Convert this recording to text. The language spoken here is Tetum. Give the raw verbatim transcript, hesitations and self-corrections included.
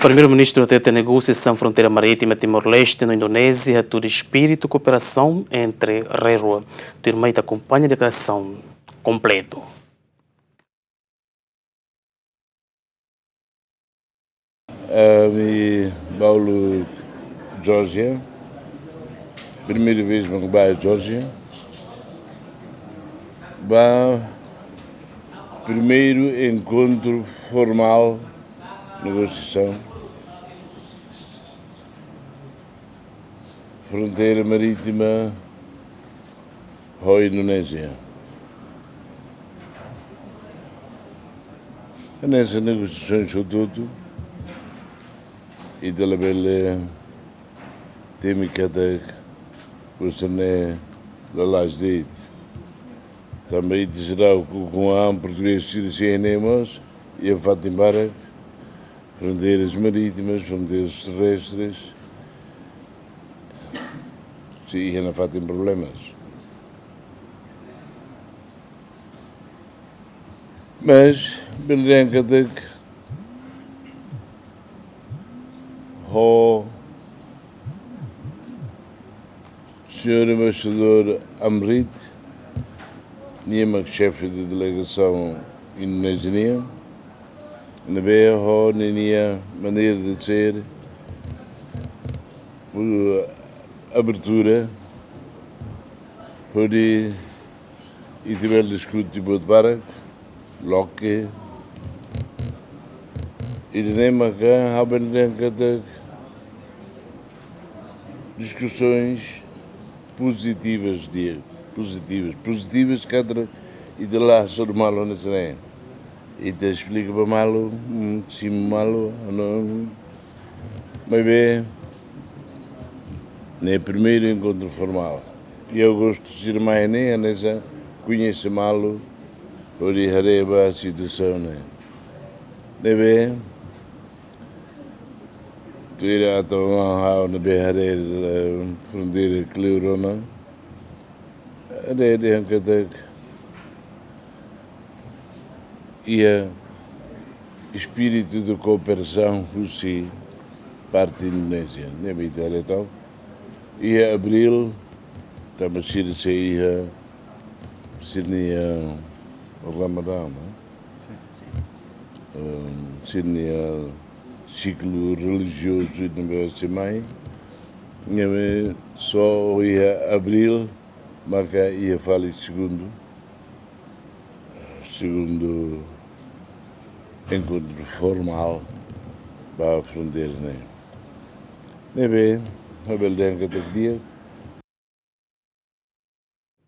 Primeiru-Ministru hateten negosiasaun fronteira marítima Timor-Leste no Indonézia hatudu espíritu kooperasaun entre rerua. Tuirmai ita akompaña deklarasaun kompletu. Ami bolu Geórjia, primeira vez mak bá Geórjia, ba primeiru enkontru formál negosiasaun fronteira marítima ho Indonézia. Hanesan negosiasaun hotu-hotu, ita labele temi katak buat ne'e lalais de'it. Tanba ita seidauk ukun an portugés sira sei hein ne'e mós, iha fatin barak, fronteiras marítimas, fronteiras terrestres, sei iha nafatin problemas. Mas bele dehan katak ho señór embaixadór Amrit, nia mak xefe de delegasaun indonézia nian, ne'ebé ho ninia maneira de ser, abertura, hodi ita bele diskute buat barak, loke, ida-ne'e maka ha'u bele dehan katak diskusoens pozitivas di'ak, pozitivas, pozitivas katak ita la hasoru malu hanesan ne'e. Ita esplika ba malu, mm, simu malu, no, maibé ne'e primeiru enkontru formál. I ha'u gosta sira mai ne'e, hanesan koñese malu, hodi haree ba situasaun ne'e. Ne'ebé, tuir atu ha'u ne'ebé haree, eh, fronteira kleur ona, haree dehan katak iha espíritu de kooperasaun husi parte Indonézia, ne'ebé ita haree to'ok. Iha abríl, tanba sira sei iha sira-nia Ramadán, ne'e? Em, sira-nia siklu relijiozu ne'ebé sei mai, ne'ebé só iha abríl maka iha fali segundu, segundu enkontru formál ba fronteira ne'e. Ne'ebé, ha'u bele dehan katak di'ak,